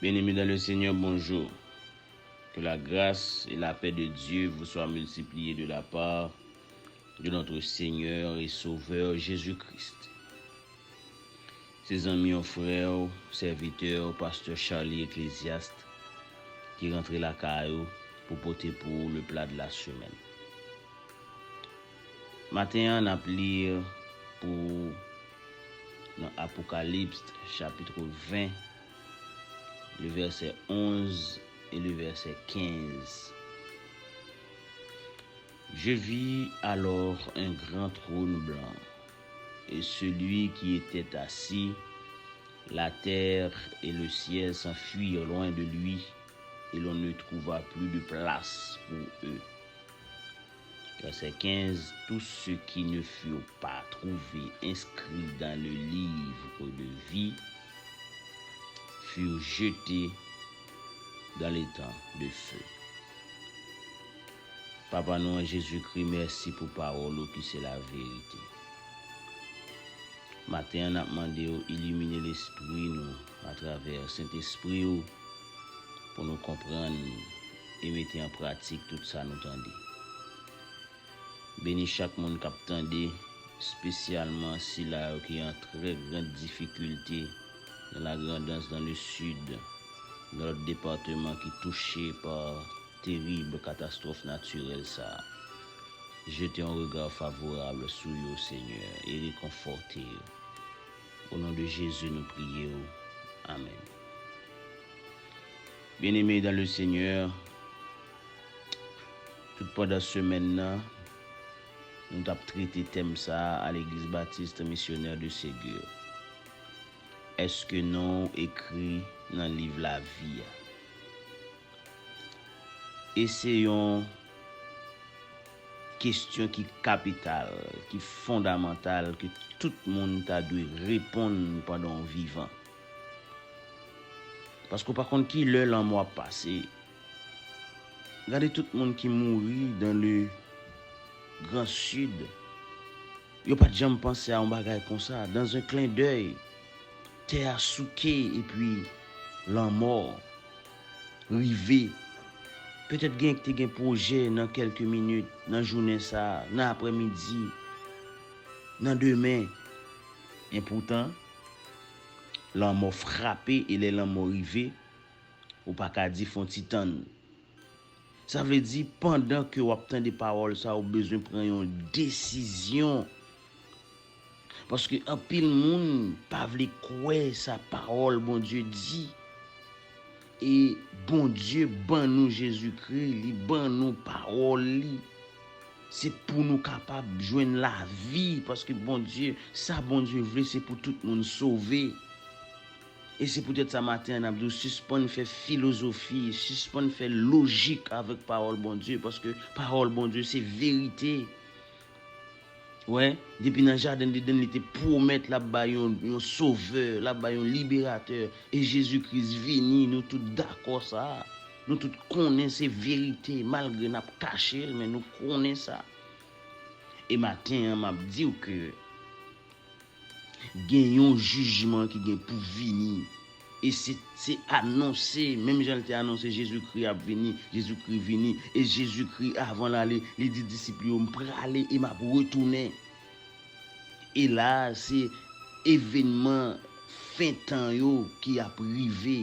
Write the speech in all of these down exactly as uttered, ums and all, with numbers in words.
Bien-aimés dans le Seigneur, bonjour. Que la grâce et la paix de Dieu vous soient multipliées de la part de notre Seigneur et Sauveur Jésus-Christ. Se zanmi w, frè w, sèvitè w, pastè Charly Ecclésiaste, ki rantre lakay ou pou pote pou ou le plat de la semaine. Maten an, n ap li pou ou nan Apokalips, chapitre vingt, le verset onze et le verset quinze. Je vis alors un grand trône blanc, et celui qui était assis, la terre et le ciel s'enfuirent loin de lui, et l'on ne trouva plus de place pour eux. Verset quinze, tous ceux qui ne furent pas trouvés inscrits dans le livre de vie furent jetés dans l'étang de feu. Papa nou an Jezikri, mèsi pou pawòl ou ki se laverite. Maten an, n ap mande w ilimine lespri nou atravè Sentespri w pou nou konprann e mete an pratik tout sa nou tande. Beni chak moun k ap tande, espesyalman sila yo ki an trè grand difikilte dans la Grand'Anse, dans le sud, dans lòt depatman ki touche pa terib katastwòf natirèl sa a. Jete yon rega favorab sou yo, Senyè, e rekonfòte yo. O non de Jezi, nou priye w. Amèn. Bien-aimés dans le Seigneur, tout pandan semèn nan, nou t ap trete tèm sa a, a Legliz Batis Misyonè de Segur. Èske non w ekri nan liv lavi a? E se yon kesyon ki kapital, ki fondamantal, ke tout moun ta dwe reponn pandan w vivan. Paske w pa konn ki lè lanmò ap pase. Gade tout moun ki mouri dans le Grand Sud. Yo pa t janm panse a yon bagay konsa. Dans un clin d'œil, tè a souke epi lanmò rive. Petèt gen ki te gen pwojè nan kèlke minit, nan jounen sa a, nan aprèmidi, nan demen. Enpoutan, lanmò frape e lè lanmò rive, ou pa ka di fè on ti tann. Sa vle di, pandan ke w ap tande pawòl sa, ou bezwen pran yon desizyon. Paske anpil moun pa vle kwè sa pawòl Bondye di. E Bondye ban nou Jezikri, li ban nou pawòl li. Se pou nou kapab jwenn lavi, paske Bondye, sa Bondye vle, se pou tout moun sove. E se poutèt sa maten an, n ap di w, sispann fè filozofi, sispann fè lojik avèk pawòl Bondye, paske pawòl Bondye se verite. Wè, depi nan jaden Edenn, li te pwomèt l ap bay yon, yon sovè, l ap bay yon liberatè. E Jezi Kris vini, nou tout dakò sa. Nou tout konnen se verite, malgre n ap kache l, men nou konnen sa. E maten an, m ap di w ke gen yon jijman ki gen pou vini. E se, se anonse, menm jan l te anonse Jezikri ap vini, Jezikri vini. E Jezikri, avan l ale, li di disip li yo, "M prale e m ap retounen." E la a, se evènman fen tan yo ki ap rive.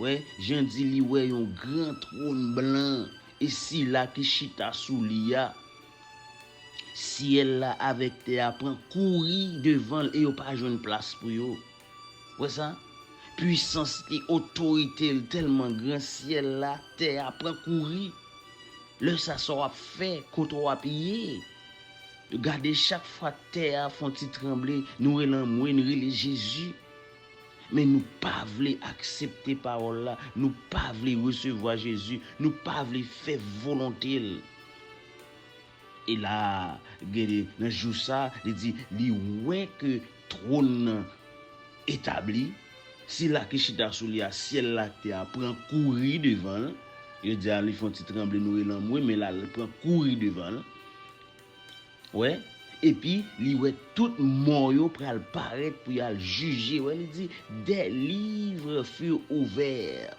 Wè, Jan di li wè yon gran twòn blan, e sila ki chita sou li a. Syèl la avèk tè a pran kouri devan l e yo pa jwenn plas pou yo. Wè sa? Pwisans e otorite l tèlman gran, syèl la, tè a pran kouri. Lè sa, sa w ap fè, kote w ap ye? Gade, chak fwa tè a fè yon ti tranble, nou rele anmwe, nou rele Jezi. Men nou pa vle aksepte pawòl la, nou pa vle resevwa Jezi, nou pa vle fè volonte l. E la, gade, nan jou sa, li di, li wè ke twòn nan etabli, sila ki chita sou li a, syèl la ak tè a pran kouri devan l. Yo di a, li fè yon ti tranble, nou rele anmwe, men la, l pran kouri devan l. Wè, Epi li wè tout mò yo pral parèt pou y al jije. Wè, li di, des livres furent ouverts.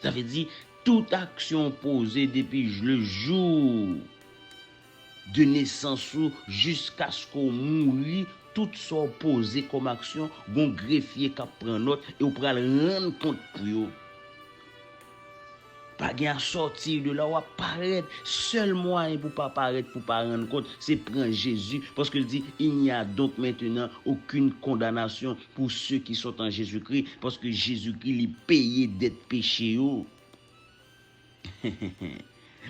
Sa vle di, tout aksyon w poze depi le jou de nesans ou jiskaske w mouri, tout sa w poze kòm aksyon, gon grefye k ap pran nòt e w pral rann kont pou yo. Pa gen à sortir de là, w ap parèt. Sèl mwayen pou pa parèt, pou pa rann kont, se pran Jezi. Paske l di, il n'y a donc maintenant aucune condamnation pour ceux qui sont en Jésus-Christ. Paske Jezikri, li peye dèt peche yo.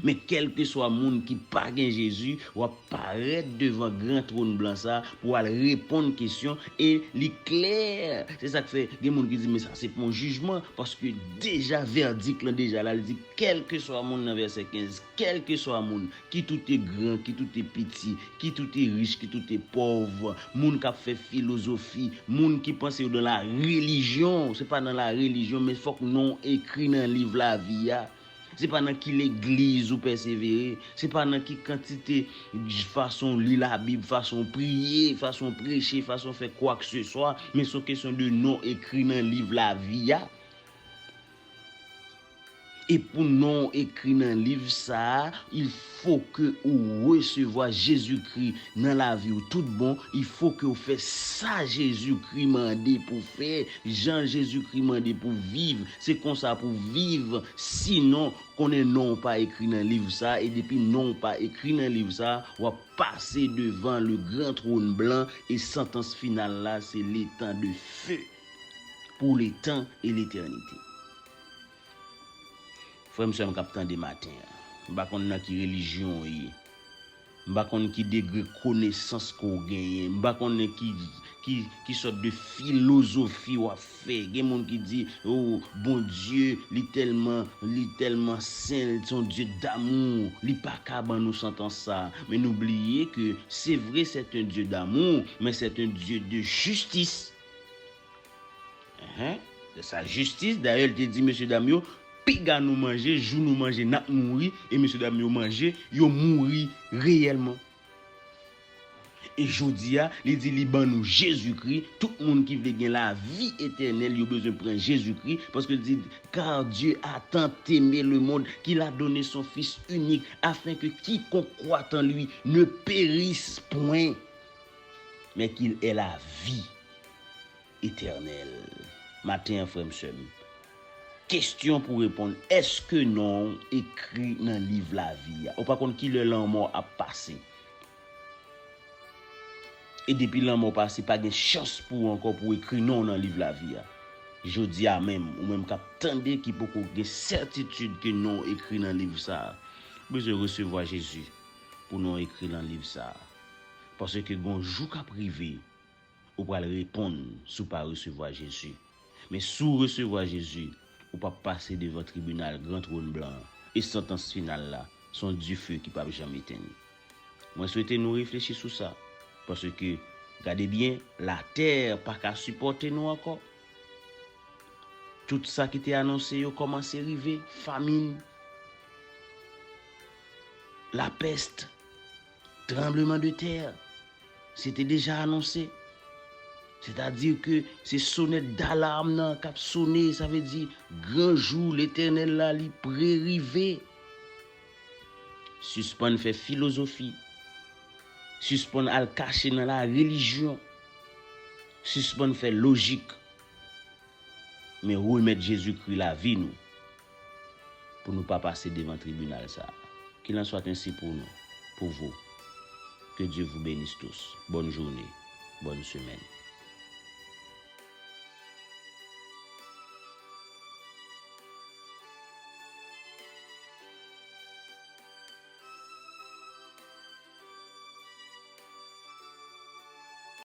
Men kèlkeswa moun ki pa gen Jezi, w ap parèt devan gran twòn blan sa pou al reponn kesyon e li klè. Se sa k fè gen moun ki di, men sa se pou yon jijman, paske deja vèdik lan deja la, li di, kèlkeswa moun nan vèsè kenz, kèlkeswa moun, kit ou te gran, kit ou te piti, kit ou te rich, kit ou te pòv, moun k ap fè filozofi, moun ki panse yo dans la religion, se pa dans la religion, men fòk non w ekri nan liv lavi a. Se pa nan ki legliz ou pèsevere. Se pa nan ki kantite fason w li Labib, fason w priye, fason w preche, fason w fè kwakseswa. Men se yon kesyon de non ekri nan liv lavi a. E pou non w ekri nan liv sa a, il faut que ou resevwa Jezikri nan lavi w tout bon. Il faut que w fè sa Jezikri mande pou w fè, jan Jezikri mande pou w viv. Se konsa pou w viv. Sinon, konnen non w pa ekri nan liv sa a, e depi non w pa ekri nan liv sa a, w ap pase devan le gran twòn blan, e santans final la, se le temps de feu, pour le temps et l'éternité. Frè m, sè m k ap tande maten an, m pa konn nan ki relijyon w ye. M pa konn ki degre konesans ke w genyen. M pa konnen ki, ki, ki sòt de filozofi w ap fè. Gen moun ki di, o, Bondye, li tèlman, li tèlman sen, li se yon Dye damou. Li pa ka ban nou santans sa. Men nou bliye ke, se vre, c'est un Dieu d'amour, men c'est un Dieu de justice. Enhen. Se sa, jistis. Dayè, li te di, mesye dam yo, piga nou manje, jou nou manje, n ap mouri. E mesye dam yo manje, yo mouri reyèlman. E jodi a, li di li ban nou Jezikri. Tout moun ki vle gen lavi etènèl, yo bezwen pran Jezikri. Paske li di, car Dieu a tant aimé le monde qu'il a donné son Fils unique, afin que quiconque croit en lui ne périsse point, mais qu'il ait la vie etènèl. Maten an, frè m, sè m, kesyon pou reponn, èske non w ekri nan liv lavi a? Ou pa konn kilè lanmò ap pase. E depi lanmò pase, pa gen chans pou ou ankò pou w ekri non w nan liv lavi a. Jodi a menm, ou menm k ap tande ki poko gen sètitid ke non w ekri nan liv sa a, ou bezwen resevwa Jezi pou non w ekri nan liv sa a. Paske gon jou k ap rive, ou pral reponn si w pa resevwa Jezi. Men si w resevwa Jezi, ou p ap pase devan tribinal gran twòn blan an. E santans final la, se yon dife ki p ap janm etenn. Mwen swete nou reflechi sou sa. Paske, gade byen, latè pa ka sipòte nou ankò. Tout sa ki te anonse yo kòmanse rive, famin, lapès, tranbleman de tè. Se te deja anonse. Sètadi ke se sonèt dalam nan k ap sone, sa vle di gran jou Letènèl la, li pre rive. Sispann fè filozofi. Sispann al kache nan larelijyon. Sispann fè lojik. Men remèt Jezikri lavi nou pou nou pa pase devan tribinal sa a. Qu'il en soit ainsi pour nous, pour vous. Que Dieu vous bénisse tous. Bonne journée, bonne semaine.